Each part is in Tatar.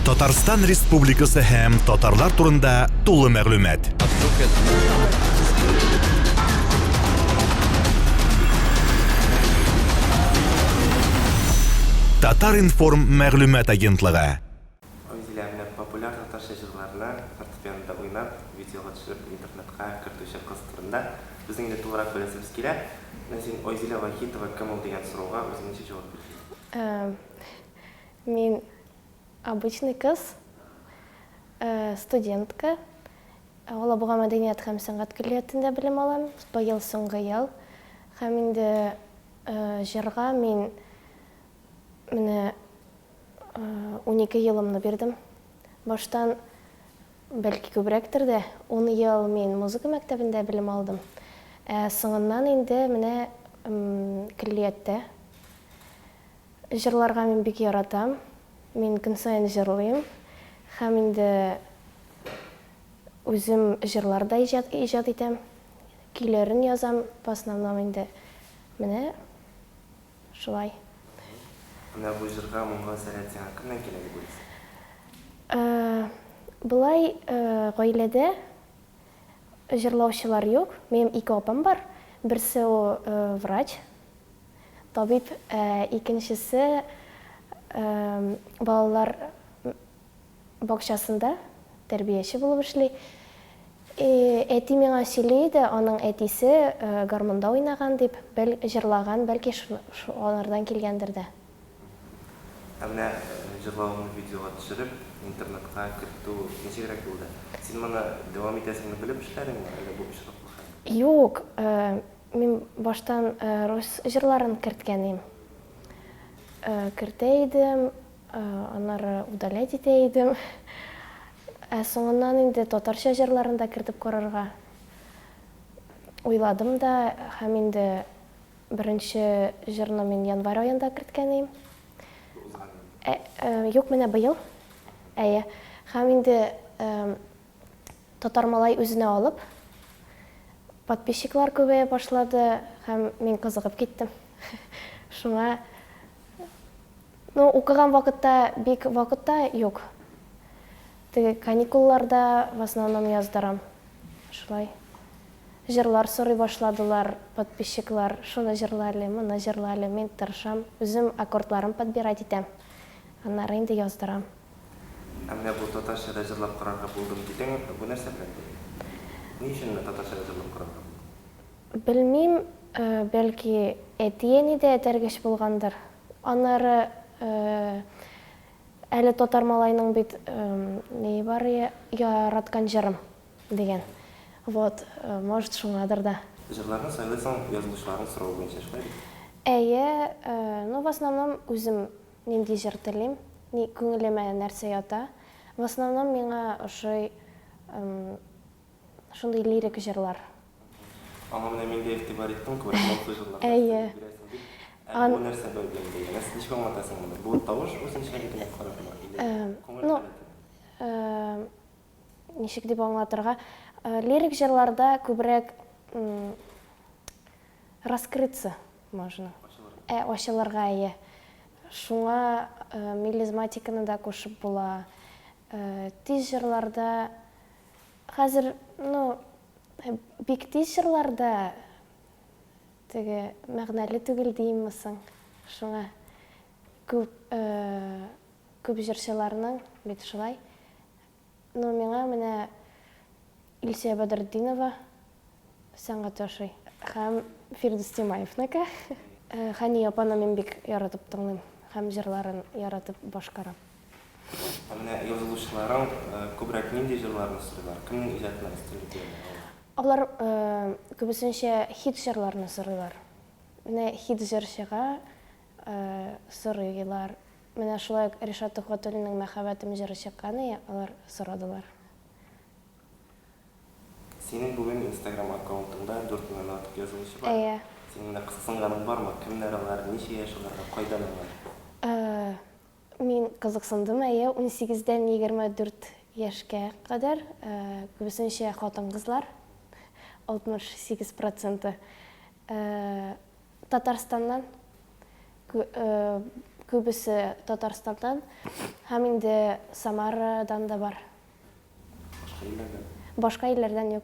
Татарстан Республикасы һәм татарлар турында тулы мәгълүмат. Татар-информ мәгълүмат агентлыгы. Айзилә, менә популяр татарча җырларны фортепианода уйнап, видеога төшереп интернетка кертүче кыз турында безнең инде тулырак беләсебез килә. Менә син Айзилә Вахитова кем ул дигән сорауга үзең ничек җавап бирерсең? Мин обычный кыз, студентка. Алабуга мәдәният һәм сәнгать көллиятендә белем алам. Быел соңгы ел. Һәм инде җырга мин менә 12 елымны бирдем. Баштан, бәлки күбрәктер дә, ун ел мин музыка мәктәбендә белем алдым. Ә соңыннан инде менә көллияттә. Җырларга мин бик яратам. Мин көн саен җырлыйм. Һәм инде үзем җырлар да иҗат, иҗат итәм. Көйләрен язам, в основном инде. Менә шулай. Менә бу җырга, моңга сәләт сиңа кемнән килә дип уйлыйсың? Болай гаиләдә җырлаучылар юк. Минем ике апам бар. Берсе ул врач, Табиб, ә икенчесе балалар бакчасында тәрбияче булып эшли. Әти миңа сөйли иде, аның әтисе гармунда уйнаган дип, бәл җырлаган, бәлки алардан килгәндер дә. Ә менә җырлавыңны видеога төшереп, интернетка кертү ничегрәк булды? Син моны дәвам итәсеңне белеп эшләдеңме, әллә бу очраклы хәлме? Юк, Мин баштан рус җырларын керткән им. Кертә идем, аннары удалять итә идем. Ә соңыннан инде татарча җырларын да кертеп карарга уйладым да һәм инде беренче җырны мин январь аенда керткән им. Юк, менә быел. Әйе. Һәм инде Татар малай үзенә алып, подписчиклар күбәя башлады һәм мин кызыгып киттем. Шуңа, ну, укыган вакытта бик вакыт та юк. Теге каникулларда в основном яздырам. Шулай. Җырлар сорый башладылар подписчиклар, шуны җырла әле, моны җырла әле. Мин тырышам, үзем аккордларын подбирать итәм. Аннары инде яздырам. Ә менә бу татарча да җырлап карарга булдым дидең, бу нәрсә белән бәйле? Ни өчен менә татарча да җырлап карарга булдың? Белмим, бәлки әти-әни дә этәргеч булгандыр. Аннары әле татар малаеның бит ние бар, яраткан җырым дигән. Вот, может шуңадыр да. Җырларны сайлыйсың язылучыларның соравы буенча, шулай бит? Әйе, ну в основном үзем Нинди җыр телим, ни күңелемә нәрсә ята. В основном миңа ошый шундый лирик җырлар. Аңа менә мин дә игътибар иттем, күбрәк моңсу җырларга Әйе. өстенлек бирәсең дип. Ә бу нәрсә белән бәйле? Нәрсә, ничек аңлатасың моны? Бу тавыш үзенчәлегенә карапмы или күңел Ну, халәтеме? ничек дип аңлатырга? Лирик җырларда күбрәк Раскрыться можно. Ә, ачылырга, әйе. Шуңа мелизматиканы да кушып була. Тиз җырларда хәзер, ну, бик тиз җырларда теге мәгънәле түгел диимме соң? Шуңа күп күп җырчыларның бит шулай. Ну, миңа менә Илсөя Бәдретдинова сәнгате ошый. Һәм Фирдүс Тимаевныкы. Хәния апаны мин бик яратып тыңлыйм һәм җырларын яратып башкарам. Ә менә язылучыларың күбрәк нинди җырларны сорыйлар? Кемнең иҗатына өстенлек бирәләр алар? Алар күбесенчә хит җырларны сорыйлар. Менә хит җырчыга сорыйлар. Менә шулай ук Ришат Төхвәтуллинның Мәхәббәтем җыры чыккан ие, алар сорадылар. Синең бүген Инстаграм аккаунтыңда 4 меңнән артык язылучы бар. Әйе. Синең менә кызыксынганың бармы? Кемнәр алар, ничә яшь аларга, кайдан алар? Мин кызыксындым, әйе. Унсигездән 24 яшькә кадәр, күбесенчә хатын-кызлар, 68 проценты. Татарстаннан. Күбесе Татарстаннан һәм инде Самарадан да бар. Башка илләрдән? Башка илләрдән юк.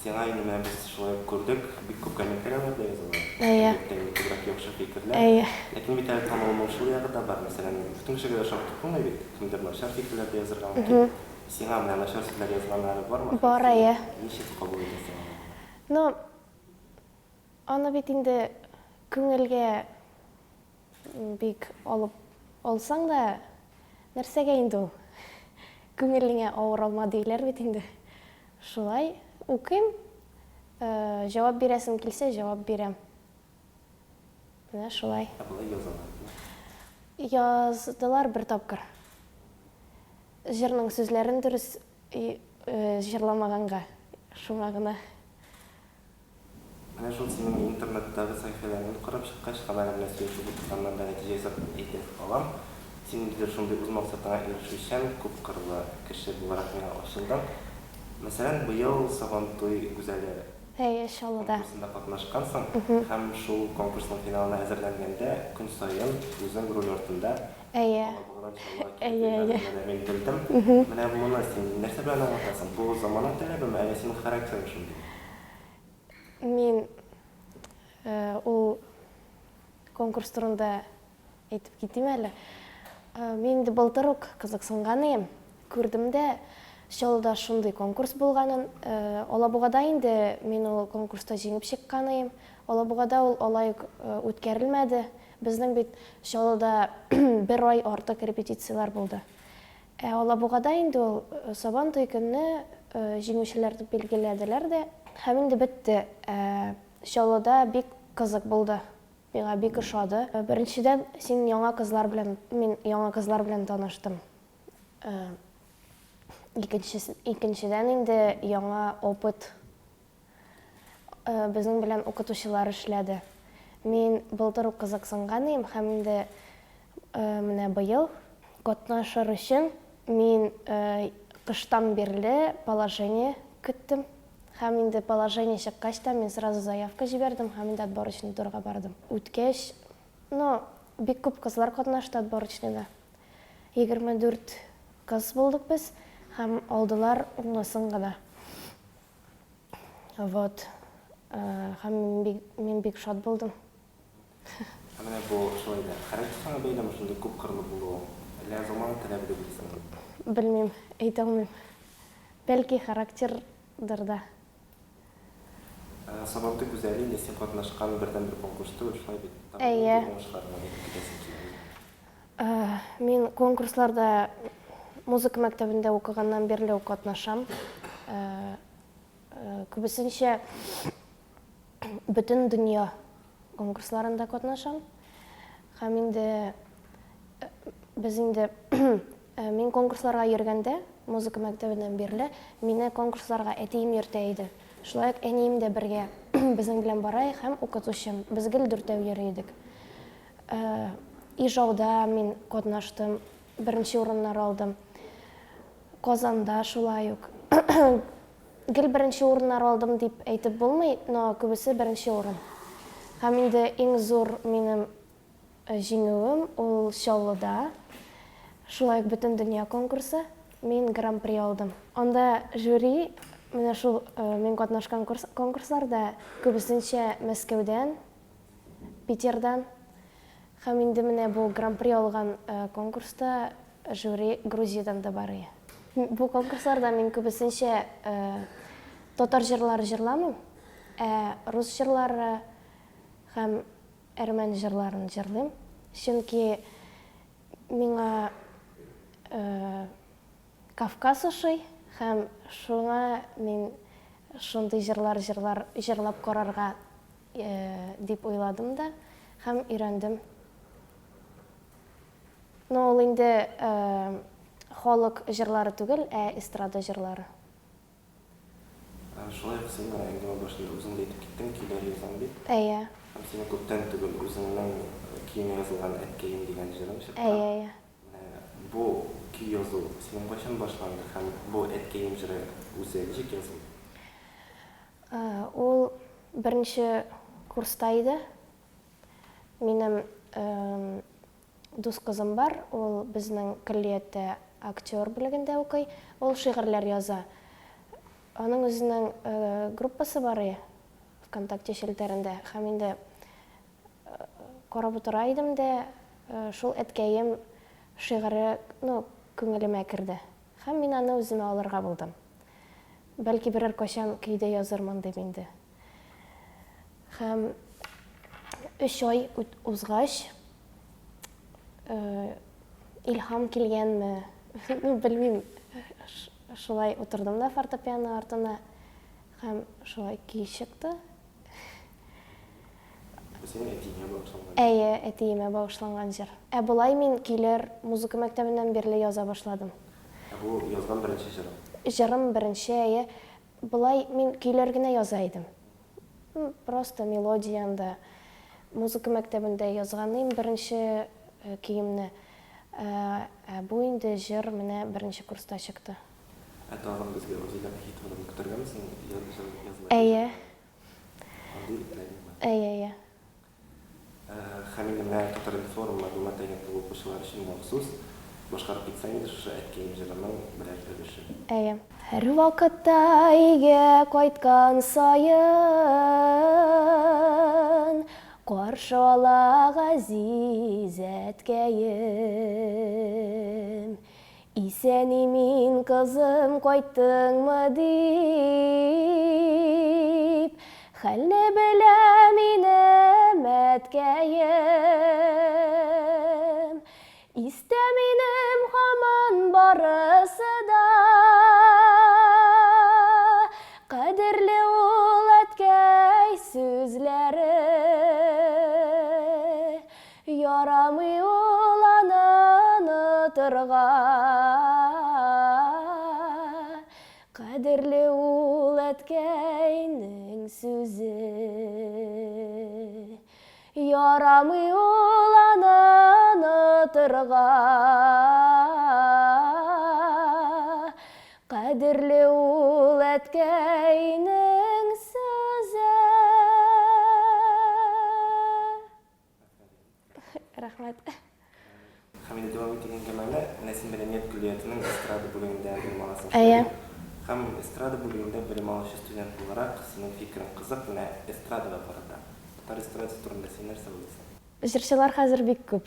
Сиңа инде менә без шулай ук күрдек, бик күп комментарийлар да язалар. Әйе. Әлбәттә, инде күбрәк яхшы фикерләр. Әйе. Ләкин бит әле танылуның шул ягы да бар. Мәсәлән, бөтен кешегә дә ошап тотылмый бит. Кемдер начар фикерләр дә язырга мөмкин. Сиңа менә начар сүзләр язганнары бармы? Бар, әйе. Ничек кабул итәсең аларны? Ну, аны бит инде күңелгә бик алып алсаң да, нәрсәгә инде ул? Күңелеңә авыр алма диләр бит инде. Шулай укыйм, җавап бирәсем килсә, җавап бирәм. Менә шулай. Ә болай язалармы? Яздылар бер тапкыр. Җырның сүзләрен дөрес җырламаганга, шуңа гына. Менә шул синең интернеттагы сәхифәләреңне карап чыккач, хәбәрең белән сөйләшеп утырганнан да нәтиҗә ясап әйтә алам, син ниндидер шундый үз максатыңа ирешүчән, күпкырлы кеше буларак миңа ачылдың. Мәсәлән, быел Сабантуй гүзәле Әйе, Чаллыда. конкурсында катнашкансың һәм шул конкурсның финалына әзерләнгәндә көн саен үзең руль артында Әйе. Алабугадан Чаллыга килеп Әйе, әйе. йөргәнеңне дә мин белдем. Менә моны син нәрсә белән аңлатасың? Бу замана таләбеме, әллә синең характерың шундыймы? Мин ул конкурс турында әйтеп китим әле. Мин инде былтыр ук кызыксынган идем. Күрдем дә Чаллыда шундый конкурс булганын. Алабугада инде мин ул конкурста җиңеп чыккан идем. Алабугада ул алай ук үткәрелмәде. Безнең бит Чаллыда бер ай артык репетицияләр булды. Ә Алабугада инде ул Сабан туе көнне җиңүчеләр дип билгеләделәр дә һәм инде бетте. Ә Чаллыда бик кызык булды. Миңа бик ошады. Беренчедән, син яңа кызлар белән, мин яңа кызлар белән таныштым. Икенчедән инде яңа опыт. Безнең белән укытучылар эшләде. Мин былтыр ук кызыксынган идем һәм инде менә быел катнашыр өчен мин кыштан бирле положение көттем. Һәм инде положение чыккач та мин сразу заявка җибәрдем һәм инде отборочный турга бардым. Үткәч, ну, бик күп кызлар катнашты отборочныйда. 24 кыз булдык без һәм алдылар унысын гына. Вот. Һәм мин бик, мин бик шат булдым. Ә менә бу шулай да характерыңа бәйлеме шундый күпкырлы булуың? Әллә замана таләбе дип уйлыйсыңмы? Белмим, әйтә алмыйм. Бәлки характердыр да. Сабантуй гүзәле инде син катнашкан бердәнбер конкурс түгел, шулай бит? Тагын Әйе. нинди уңышларыңа әйтеп китәсең килә үзеңнең? Мин конкурсларда музыка мәктәбендә укыганнан бирле үк катнашам. Күбесенчә бөтен дөнья конкурсларында катнашам. Һәм инде без инде мин конкурсларга йөргәндә, музыка мәктәбеннән бирле, мине конкурсларга әтием йөртә иде. Шулай ук әнием дә бергә безнең белән бара һәм укытучым. Без гел дүртәү йөри идек. Ижауда мин катнаштым, беренче урыннар алдым. Казанда шулай ук. Гел беренче урыннар алдым дип әйтеп булмый, но күбесе беренче урын. Һәм инде иң зур минем җиңүем ул Чаллыда. Шулай ук бөтен дөнья конкурсы. Мин гран-при алдым. Анда жюри менә шул мин катнашкан конкурсларда күбесенчә Мәскәүдән, Питердан һәм инде менә бу гран-при алган конкурста жюри Грузиядән дә бар иде. Бу конкурсларда мин күбесенчә татар җырлары җырламыйм, ә рус җырлары һәм әрмән җырларын җырлыйм. Чөнки миңа Кавказ ошый һәм шуңа мин шундый җырлар җырлар җырлап карарга дип уйладым да һәм өйрәндем. Ну, ул инде халык җырлары түгел, ә эстрада җырлары. Шулай ук син менә әңгәмә башында үзең дә әйтеп киттең, көйләр язам дип. Әйе. Һәм синең күптән түгел үзеңнең көеңә язылган Әткәем дигән җырың чыккан. Әйе, әйе. Менә бу көй язу синең кайчан башланды һәм бу Әткәем җыры үзе ничек язылды? Ул беренче курста иде. Минем дус кызым бар, ул безнең көллияттә актер бүлегендә укый, ул шигырьләр яза. Аның үзенең группасы бар и ВКонтакте челтәрендә һәм инде карап утыра идем дә, шул әткәем шигыре, ну, күңелемә керде. Һәм мин аны үземә алырга булдым. Бәлки берәр кайчан көй дә язырмын дип инде. Һәм өч ай узгач, илһам килгәнме, ну, белмим, шулай утырдым да фортепиано артына һәм шулай көй чыкты. Бу синең әтиеңә багышланган җыр. Әйе, әтиемә багышланган җыр. Ә болай мин көйләр музыка мәктәбеннән бирле яза башладым. Ә бу язган беренче җырың? Җырым беренче, әйе. Болай мин көйләр генә яза идем. Просто мелодия анда. Музыка мәктәбендә язганыйм беренче көемне. Ә бу инде җыр менә беренче курста чыкты. Ә тагын безгә Рузилә Вахитовадан көтәргәме соң җыр язылачак? Әйе. Андый этләрнеме? Әйе, әйе. Һәм инде менә Татар-информ мәгълүмат агентлыгы укучылар өчен махсус башкарып китсәң иде шушы Әткәем җырының берәр өлешен. Әйе. Һәрвакытта өйгә кайткан саен Каршы ала газиз әткәем. Исән-имин, кызым, кайттыңмы, дип, Хәлне белә минем әткәем. Истә минем һаман барысы да, Кадерле ул әткәй сүзләре. Ярамый ул аны онытырга. Кадерле ул әткәйнең сүзе. Ярамый ул аны онытырга. Кадерле ул әткәйнең сүзе. Рәхмәт. Һәм инде дәвам итик әңгәмәне. Менә син мәдәният көллиятенең эстрада бүлегендә белем аласың, Әйе. шулай бит? Һәм эстрада бүлегендә белем алучы студент буларак, синең фикерең кызык менә эстрадага карата. Татар эстрадасы турында син нәрсә уйлыйсың? Җырчылар хәзер бик күп.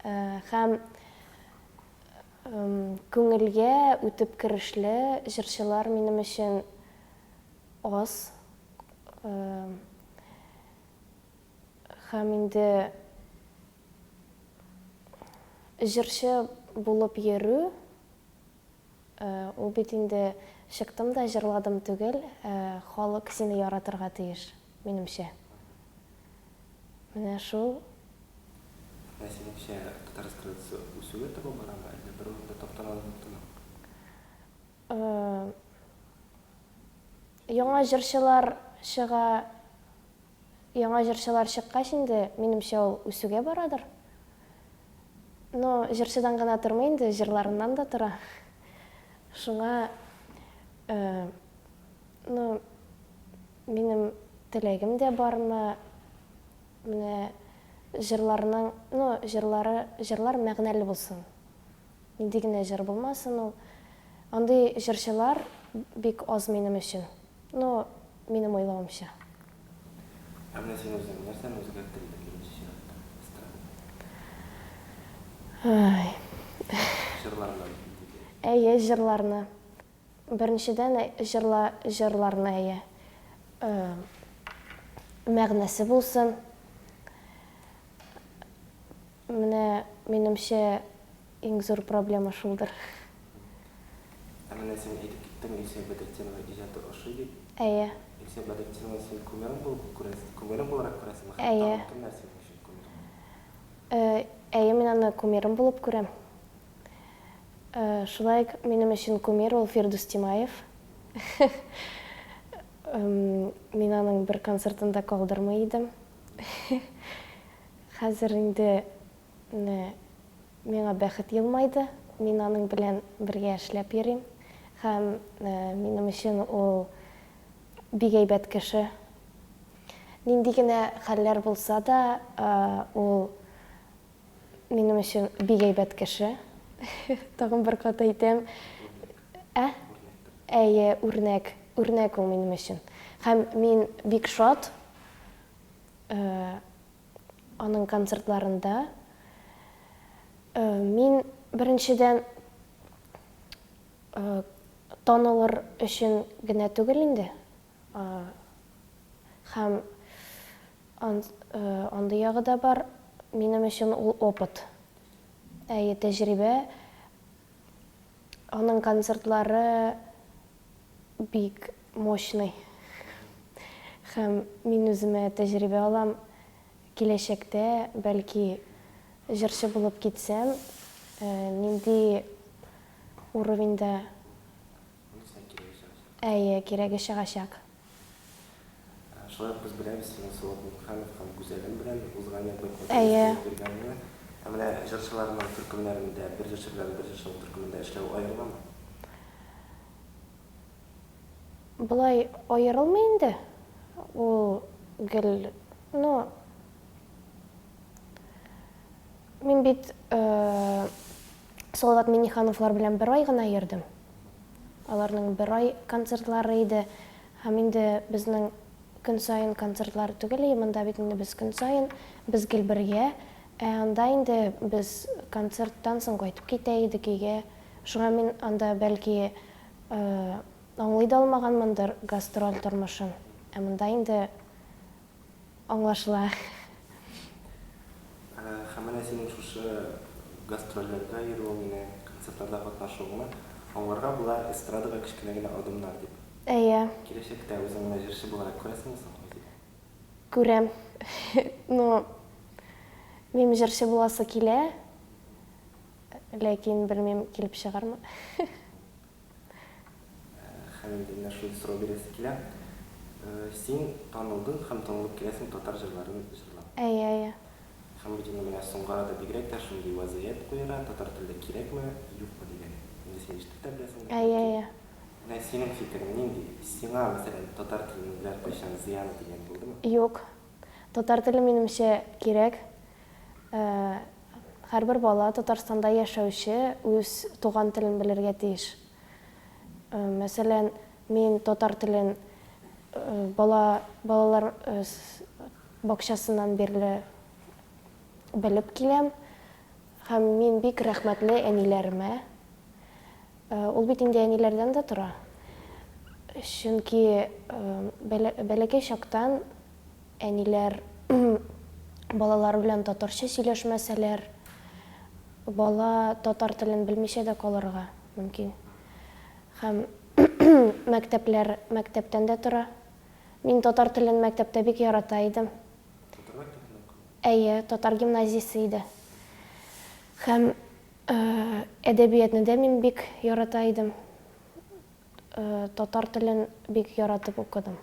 Һәм күңелгә үтеп керешле җырчылар минем өчен аз. Һәм инде җырчы булып йөрү, ул бит инде чыктым да җырладым түгел, халык сине яратырга тиеш, минемчә. Менә шул. Ә синеңчә, татар эстрадасы үсүгә таба барамы, әллә бер урында таптана да таптанамы? Яңа җырчылар чыга, Яңа җырчылар чыккач инде, минемчә, ул үсүгә барадыр. Но җырчыдан гына тормый инде, җырларыннан да тора. Шуңа, ну, минем теләгем дә бармы, менә җырларның, ну, җырлары, җырлар мәгънәле булсын. Нинди генә җыр булмасын ул. Андый җырчылар бик аз минем өчен. Ну, минем уйлавымча. Ә менә син үзең нәрсәне үзгәртер идең беренче чиратта эстрадада? Ай. Җырларны диде. Әйе, җырларны. Беренчедән, җырла, җырларны, әйе. Мәгънәсе булсын. Менә, минемчә, иң зур проблема шулдыр. Ә менә син әйтеп киттең, Илсөя Бәдретдинова иҗаты ошый дип. Әйе. Илсөя Бәдретдинова син кумирың булып күрәсең, кумирың буларак күрәсеңме? Һәм Әйе. тагын кемнәр синең өчен кумир? Әйе, мин аны кумирым булып күрәм. Шулай ук минем өчен кумир ул Фирдүс Тимаев. Мин аның бер концертын да калдырмый идем. Хәзер инде менә миңа бәхет елмайды, мин аның белән бергә эшләп йөрим һәм минем өчен ул бик әйбәт кеше. Нинди генә хәлләр булса да, ул минем өчен бик әйбәт кеше. Тагын бер кат әйтәм. Ә? Әйе, үрнәк. Үрнәк ул минем өчен. Һәм мин бик шат аның концертларында. Мин, беренчедән, танылыр өчен генә түгел инде. Һәм андый ягы да бар, минем өчен ул опыт. Әйе, тәҗрибә. Аның концертлары бик мощный. Һәм мин үземә тәҗрибә алам. Киләчәктә, бәлки, җырчы булып китсәм, нинди уровеньда Монысы кирәге чыгачак. Әйе, кирәге чыгачак. Шулай ук без беләбез, синең Салават Миңнеханов һәм Гүзәлем белән узган ел бер Әйе. концерт биргәнеңне. Ә менә җырчыларның төркемнәрендә, бер җырчы белән бер җырчының төркемендә эшләү аерыламы? Болай аерылмый инде. Ул гел, ну, мин бит Салават Миңнехановлар белән бер ай гына йөрдем. Аларның бер ай концертлары иде. Һәм инде безнең көн саен концертлар түгел, монда бит инде без көн саен, без гел бергә. Ә анда инде без концерттан соң кайтып китә идек өйгә. Шуңа мин анда бәлки аңлый да алмаганмындыр гастроль тормышын. Ә монда инде Аңлашыла. Һәм менә синең шушы гастрольләргә йөрүеңне, концертларда катнашуыңны аңларга була эстрадага кечкенә генә адымнар дип. Әйе. Киләчәктә үзеңне җырчы буларак күрәсеңме соң, Айзилә? Күрәм. Ну, минем җырчы буласы килә, ләкин белмим, килеп чыгармы. Һәм инде менә шундый сорау бирәсе килә. Син танылдың һәм танылып киләсең татар җырларын җырлап. Әйе, әйе. Һәм бит инде менә соңгы арада бигрәк тә шундый вазгыять куера, татар теле кирәкме, юкмы дигән. Инде син ишетеп тә беләсеңдер, Әйе, бәлки. әйе. Менә синең фикерең нинди? Сиңа, мәсәлән, татар теленең берәр кайчан зыяны тигән булдымы? Юк. Татар теле, минемчә, кирәк. Һәрбер бала Татарстанда яшәүче үз туган телен белергә тиеш. Мәсәлән, мин татар телен бала балалар бакчасыннан бирле белеп киләм һәм мин бик рәхмәтле әниләремә. Ул бит инде әниләрдән дә тора. Чөнки бәләкәй чактан әниләр балалары белән татарча сөйләшмәсәләр, бала татар телен белмичә дә калырга мөмкин. Һәм мәктәпләр мәктәптән дә тора. Мин татар телен мәктәптә бик ярата идем. Татар мәктәбендә укыдың? Әйе, татар гимназиясе иде. Һәм әдәбиятны дә мин бик ярата идем. Татар телен бик яратып укыдым.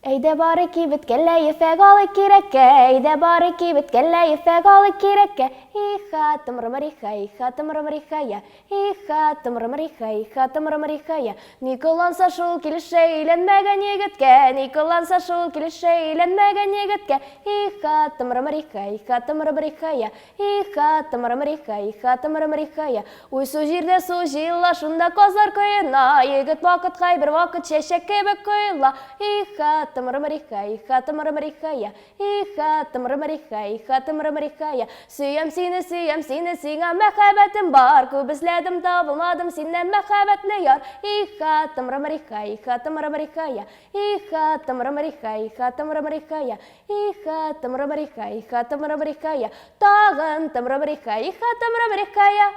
Әйдә барыйк кибеткә, лә ефәк алыйк кирәккә, Әйдә барыйк кибеткә, лә ефәк алыйк кирәккә. Иха, тымрымриха, иха, тымрымриха, я. Иха, тымрымриха, иха, тымрымриха, я. Ни кыланса шул килешә өйләнмәгән егеткә, Ни кыланса шул килешә өйләнмәгән егеткә. Иха, тымрымриха, иха, тымрымриха, я. Иха, тымрымриха, иха, тымрымриха, я. Уйсу җирдә су җыела, шунда казлар коена. Егет вакыт кайбер вакыт чәчәк кебек коела. Иха, тымрымриха, иха, тымрымриха, я. Иха, тымрымриха, иха, тымрымриха, я. Сөям сине, сөям сине, сиңа мәхәббәтем бар. Күп эзләдем, табылмадым синнән мәхәббәтле яр. Иха, тымрымриха, иха, тымрымриха, я. Иха, тымрымриха, иха, тымрымриха, я. Иха, тымрымриха, иха, тымрымриха, я. Тагын тымрымриха, иха, тымрымриха, я.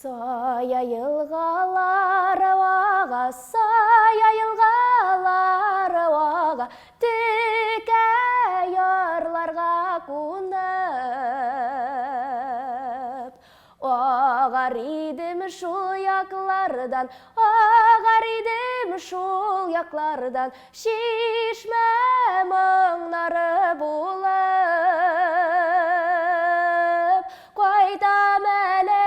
Сая елгалар ага, сая елгалар ага, текә ярларга кунып. Агар идем шул яклардан, агар идем шул яклардан, Чишмә моңнары булып. Кайтам әле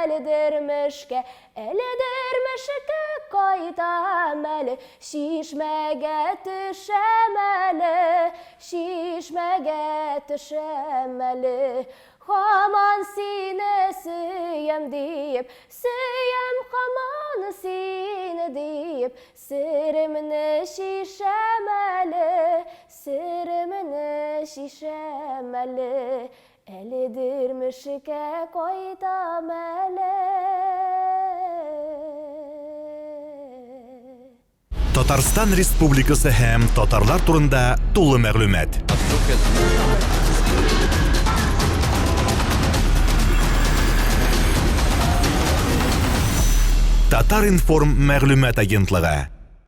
әледерме? Дөрмешкә, әле Дөрмешкә кайтам әле, Чишмәгә төшәм әле, Чишмәгә төшәм әле. Һаман сине сөям диеп, Сөям һаман сине диеп, Серемне чишәм әле, Серемне чишәм әле. Әле Дөрмешкә кайтам әле. Татарстан Республикасы һәм татарлар турында тулы мәгълүмат. Татар-информ мәгълүмат агентлыгы.